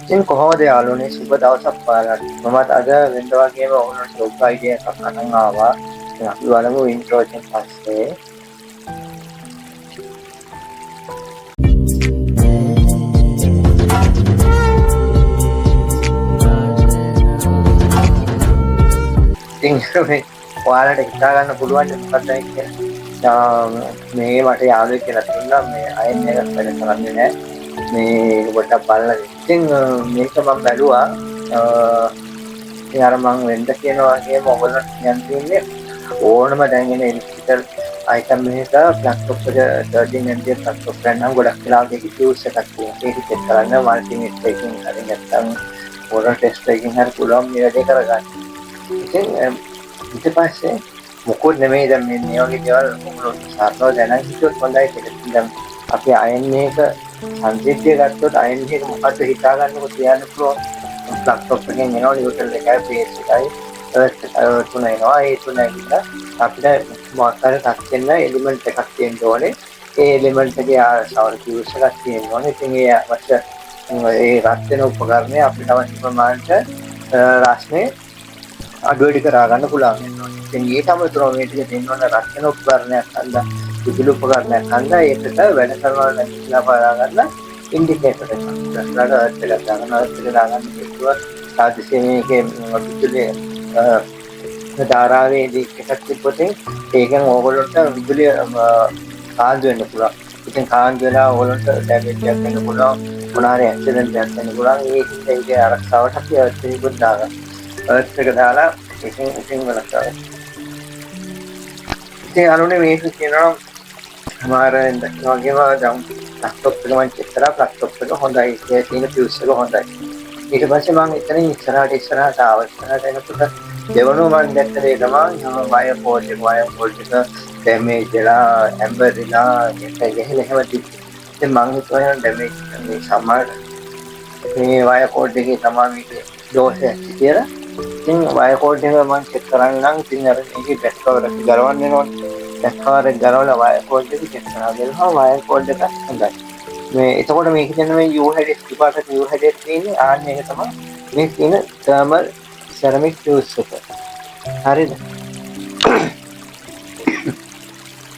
ඉතින් කොහොමද යාළුවනේ, සුබ දවසක් ඔයාලට. මමත් අද වෙනද වගේම ඔයාලට ජොබ් අයිඩියා එකක් අරන් ආවා. ඉතින් අපි බලමු ඉන්ට්‍රෝ එකෙන් පස්සේ. ඉතින් මේ ඔයාලට හිතා ගන්න පුළුවන් මොකක්ද කියලා. මේ මට යාළුවෙක් කියලා දුන්නා මේ අයන් එකක් වැඩ කරන්නේ නැහැ. මේක පොඩ්ඩක් බලලා දෙන්න. ඉතින් මේක මම බැලුවා. ඉතින් අර මං වෙන්න කියන වගේම ඔයගොල්ලන්ට කියන්න තියෙන්නේ ඕනම දැන් එන ඉලෙක්ට්‍රිකල් අයිටම් එකක ලැප්ටොප් එක 13 ඇම්පියර් ලැප්ටොප් එක නම් ගොඩක් වෙලාවට ඒකේ ෆියුස් එකක් තියෙනවා. ඒක චෙක් කරන්න මල්ටිමීටර් එකකින් හරි නැත්නම් ඕරල් ටෙස්ට් එකකින් හරි පුළුවන් මේ වැඩේ කරගන්න. ඉතින් ඊට පස්සේ මොකොත් නෙමෙයි, දැන් මේ මේ වගේ දේවල් ඔයගොල්ලෝ සරලව දැනන් හිටියොත් හොඳයි කියලා. ඉතින් දැන් අපි අයන් එක සංසිද්ධිය ගත්තොත් අයන් එක මොකද්ද හිතා ගන්නකො කියන්න පුළුවන්. ලැප්ටොප් එකෙන් එනවා නියුට්‍රල් එකයි ෆේස් එකයි අර්ත් එකයි තුන එනවා. ඒ තුන ඇවිල්ලා අපිට මොකක් හරි ටච් වෙන්න එලිමන්ට් එකක් තියෙන්න ඕනේ. ඒ එලිමන්ට් එකේ සවර ෆියුස් එකක් තියෙන්න ඕනේ. ඉතින් ඒ අවශ්‍ය ඒ රත් වෙන උපකරණය අපිට අවශ්‍ය ප්‍රමාණයට රස්නේ අඩු වැඩි කරා ගන්න පුළුවන් වෙනවා. ඉතින් ඊට අමතරව මේ ටික දෙන්න ඕන රත් වෙන උපකරණයක් හන්දා, විදුලි උපකරණයක් හන්දා ඒකට වැඩ කරනවා නම් කියලා බලා ගන්න ඉන්ඩිකේටර් එකක්. ඊළඟට අර්ත් එකක් දාගන්න, අර්ත් එක දාගන්න හේතුව සාදිසිය මේකේ විදුලි ධාරාවේ ලීක් එකක් තිබ්බොත් ඒකෙන් ඕගොල්ලන්ට විදුලිය කාන්දු වෙන්න පුළුවන්. ඉතින් කාන්දු වෙලා ඕගොල්ලන්ට ඩැමේජ් එකක් වෙන්න පුළුවන්. මොන හරි ඇක්සිඩන්ට් එකක් වෙන්න පුළුවන්. ඒ හින්දා ඒකේ ආරක්ෂාවට අපි අර්ත් එකකුත් දාගන්න. අර්ත් එක දාලා ඉතින් ඉතින් වෙනස්. ඉතින් අනුනේ මේක කියනවා සමහර වගේම දැන් ලැප්ටොප් එක මං චෙක් කරා, ලැප්ටොප් එක හොඳයි. ඒකේ තියෙන ෆියුස් එක හොඳයි. ඊට පස්සේ මං එතනින් ඉස්සරහට ඉස්සරහට ආවා. ඉස්සරහට එනකොට දෙවනුව මං දැක්ක දේ තමයි වයර් කෝඩ් එක. වයර් කෝඩ් එක ඩැමේජ් වෙලා ඇම්බරිලා ගැට ගහලා එහෙම තිබ්බේ. ඉතින් මං හිතුවා එහෙනම් ඩැමේජ් මේ සමහර මේ වයර් කෝඩ් එකේ තමයි මේකේ දෝෂයක් ඇති කියලා. ඉතින් වයර් කෝඩ් එක මං චෙක් කරන්න නම් ඉතින් අර මේකේ බැක් කවර් එක ගලවන්න වෙනවනේ. බැක් කවර් එක ගලවලා වයර් කෝඩ් එක චෙක් කරා. බලනවා වයර් කෝඩ් එක හොඳයි. මේ එතකොට මේකේ තියෙන මේ U හැඩේ දෙපාරක් U හැඩේ තියෙන්නේ. ආන්න ඒක තමයි මේ තියෙන තර්මල් සෙරමික් ෆියුස් එක. හරිද?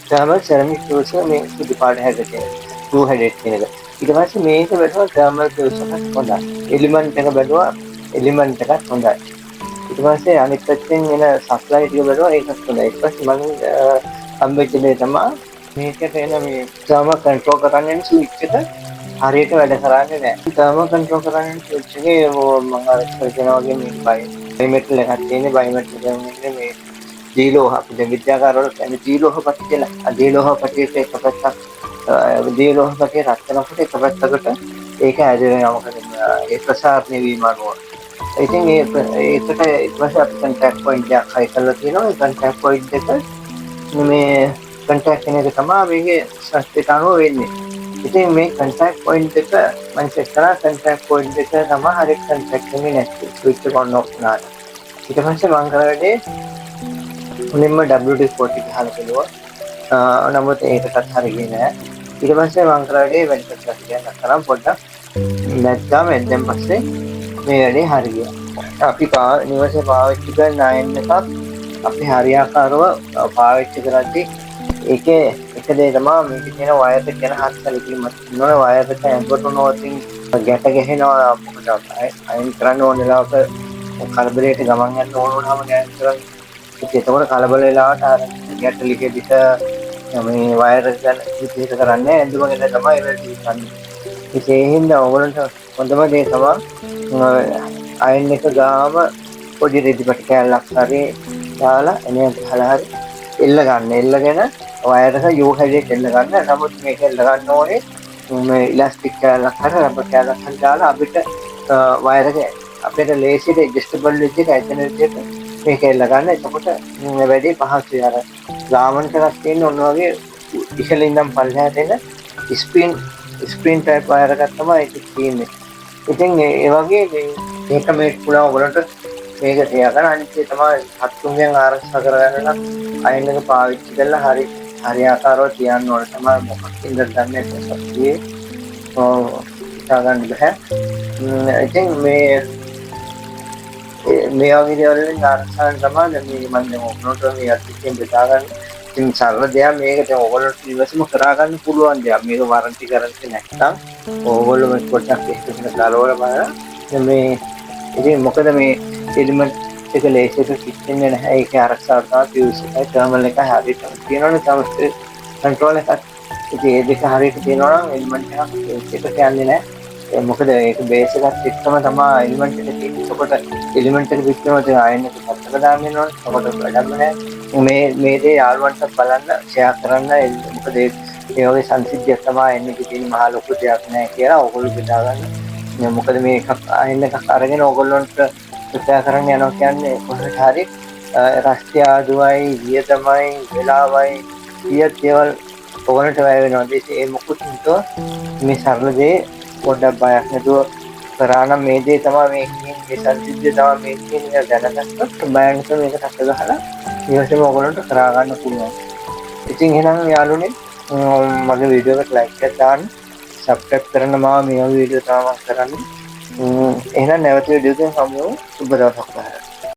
තර්මල් සෙරමික් ෆියුස් එක මේ සුදු පාට හැඩ තියෙන U හැඩේ තියෙන එක. ඊට පස්සේ මේක බැලුවා තර්මල් ෆියුස් එකක් හොඳයි. එලිමන්ට් එක බැලුවා එලිමන්ට් එකක් හොඳයි. ඊට පස්සේ අනිත් පැත්තෙන් එන සප්ලයි ටික බැලුවා ඒකත් හොඳයි. ඊට පස්සේ මම හම්බෙච්ච දේ තමයි මේකට එන මේ තර්මල් කන්ට්‍රෝල් කරන්න එන ස්විච් එක හරියට වැඩ කරන්නේ නැහැ. තර්මල් කන්ට්‍රෝල් කරන්න එන ස්විච් එකේ මම අර ඉස්සර කියන වගේ මේ බයි මෙටල් එකක් තියෙන්නේ. බයි මෙටල් කියන්නේ මේ දීලෝහ, අපි දැන් විද්‍යාගාරවල කියන්නේ දීලෝහ පටි කියලා. ආ දීලෝහ පටියට එක පැත්තක් දීලෝහ පටිය රත් වෙනකොට එක පැත්තකට ඒක ඇදෙනවා. මොකද ඒ ප්‍රසාරණය වීම අනුව. ඉතින් ඒ ඒකට ඊට පස්සේ අපි කන්ටැක්ට් පොයින්ට් එකක් හයි කරලා තියෙනවා. ඒ කන්ටැක්ට් පොයින්ට් එක මේ කන්ටැක්ට් වෙන එක තමයි මේකේ සත්‍යයට අනුව වෙන්නේ. ඉතින් මේ කන්ටැක්ට් පොයින්ට් එක මම චෙක් කරා, කන්ටැක්ට් පොයින්ට් එක තමයි හරියට කන්ටැක්ට් වෙන්නේ නැත්තේ. ස්විච් එක ඔන් ඔෆ් වුණාට. ඊට පස්සේ මම කරන්නේ මුලින්ම WD-40 ගහලා බැලුවා. නමුත් ඒකටත් හරියන්නේ නෑ. ඊට පස්සේ මම කරන්නේ වැඩි පැත්තක් කියන්න තරම් පොඩ්ඩක් නැත්නම් එද්දෙන් පස්සේ මේ වැඩේ හරිය. අපි නිවසේ පාවිච්චි කරන අයන් එකක් අපි හරියාකාරව පාවිච්චි කරද්දී ඒකේ එක දේ තමයි මේකේ තියෙන වයර් එක ගැන හරි සැලකිලිමත් වෙන්න ඕනේ. වයර් එක ඇඹරුණොත් ගැට ගැහෙනවා. මොකද අයන් කරන්න ඕන වෙලාවක කලබලයට ගමන් යන්න ඕන වුණාම ගෑන් කරන්න. ඉතින් එතකොට කලබල වෙලාවට අර ගැට ලිහ දිහ මේ වයර් එක ගැන හිත කරන්නේ ඇඳුම ගැන තමයි ඒ වැඩේ කරන්නේ. ඉතින් ඒ හින්දා ඕගොල්ලන්ට හොඳම දේ තමයි අයන් එක ගාම පොඩි රෙදි පටි කෑල්ලක් හරි දාලා එනේ ගහලා හරි එල්ල ගන්න. එල්ලගෙන වයර් එක U හැඩයට එල්ල ගන්න. නමුත් මේක එල්ල ගන්න ඕනේ මේ ඉලාස්ටික් කෑල්ලක් හරි රබර් කෑල්ලක් හරි දාලා අපිට වයර් එක අපිට ලේසියට ඇඩ්ජස්ටබල් විදිහට ඇදෙන විදිහට මේක එල්ල ගන්න. එතකොට මේ වැඩේ පහසුයි. අර ගාමන්ට් එකක් තියෙන ඔන්න වගේ ඉහළින් ඉඳන් පල්ලෙහාට එන ස්ක්‍රීන් ටයිප් වයර් එකක් තමයි ඒකේ තියෙන්නේ. ඉතින් ඒ වගේ මේක මේ පුළුවන් ඔයගොල්ලන්ට මේක තියාගන්න. අනිත් ඒ තමයි සත්තුන්ගෙන් ආරක්ෂා කරගන්න නම් අයන් එක පාවිච්චි කරලා හරි හරියාකාරව තියන්න ඕනේ. තමයි මොකක් හින්දාද දන්නේ නැහැ සත්‍යයේ. ඔව් හිතා ගන්න බෑ. ඉතින් මේ මේ වගේ දේවල් වලින් ආරක්ෂා වෙන තමයි දැන් මේ මම දැන් ඔයගොල්ලන්ට මේ අත්දැකීම් බෙදා ගන්න. ඉතින් සරල දෙයක් මේක දැන් ඔයගොල්ලන්ට ඉවසම කරා ගන්න පුළුවන් දෙයක්. මේක වරන්ටි ගැරන්ටි නැත්තම් ඕගොල්ලෝ මේ පොඩ්ඩක් එහෙට ගලවලා බලලා මේ ඉතින් මොකද මේ එලිමන්ට් එක ලේසියට කිච්චෙන්නේ නැහැ. ඒකේ ආරක්ෂාව තමයි ෆියුස් එකයි තර්මල් එකයි හරියටම තියෙනවනේ තර්මල් කන්ට්‍රෝල් එකක්. ඉතින් ඒ දෙක හරියට තියෙනවා නම් එලිමන්ට් එකක් ෆියුස් එකට යන්නේ නැහැ. ඒ මොකද ඒක බේස් එකත් එක්කම තමයි එලිමන්ට් එක තියෙන්නේ. එතකොට එලිමන්ට් එක පිච්චුනොත් ඒ අයන් එක පැත්තට දාන්න වෙනවනේ. එතකොට වැඩක්ම නැහැ. මේ මේ දේ යාළුවන්ට බලන්න ෂෙයා කරන්න. මොකද ඒ වගේ සංසිද්ධියක් තමයි එන්නේ තියෙන මහා ලොකු දෙයක් නෑ කියලා ඕගොල්ලෝ බෙදා ගන්න. මේ මොකද මේ එකක් අයන් එකක් අරගෙන ඕගොල්ලන්ට රිපෙයාර් කරන්න යනවා කියන්නේ කොහොමද හරි රස්තියාදුවයි වියදමයි වෙලාවයි සිය දේවල් ඔයගොල්ලන්ට වැය වෙනවා. ඉතින් ඒ මොකුත් නැතුව මේ සරල දේ පොඩ්ඩක් බයක් නැතුව කරා නම් මේ දේ තමයි මේ කියන්නේ, මේ සංසිද්ධිය තමයි මේ කියන්නේ කියලා දැනගත්තොත් බය නැතුව මේක ටක් ගහලා ඊපස්සේ ඔයගොල්ලන්ට කරා ගන්න පුළුවන්. ඉතින් එහෙනම් යාළුවනේ මගේ වීඩියෝ එකට ලයික් එකක් දාන්න, සබ්ස්ක්‍රයිබ් කරන්න. මාව මේ වගේ වීඩියෝ තමයි මම කරන්නේ. එහෙනම් නැවත වීඩියෝ එකකින් හමු වෙමු. සුබ දවසක් ඔයාලට.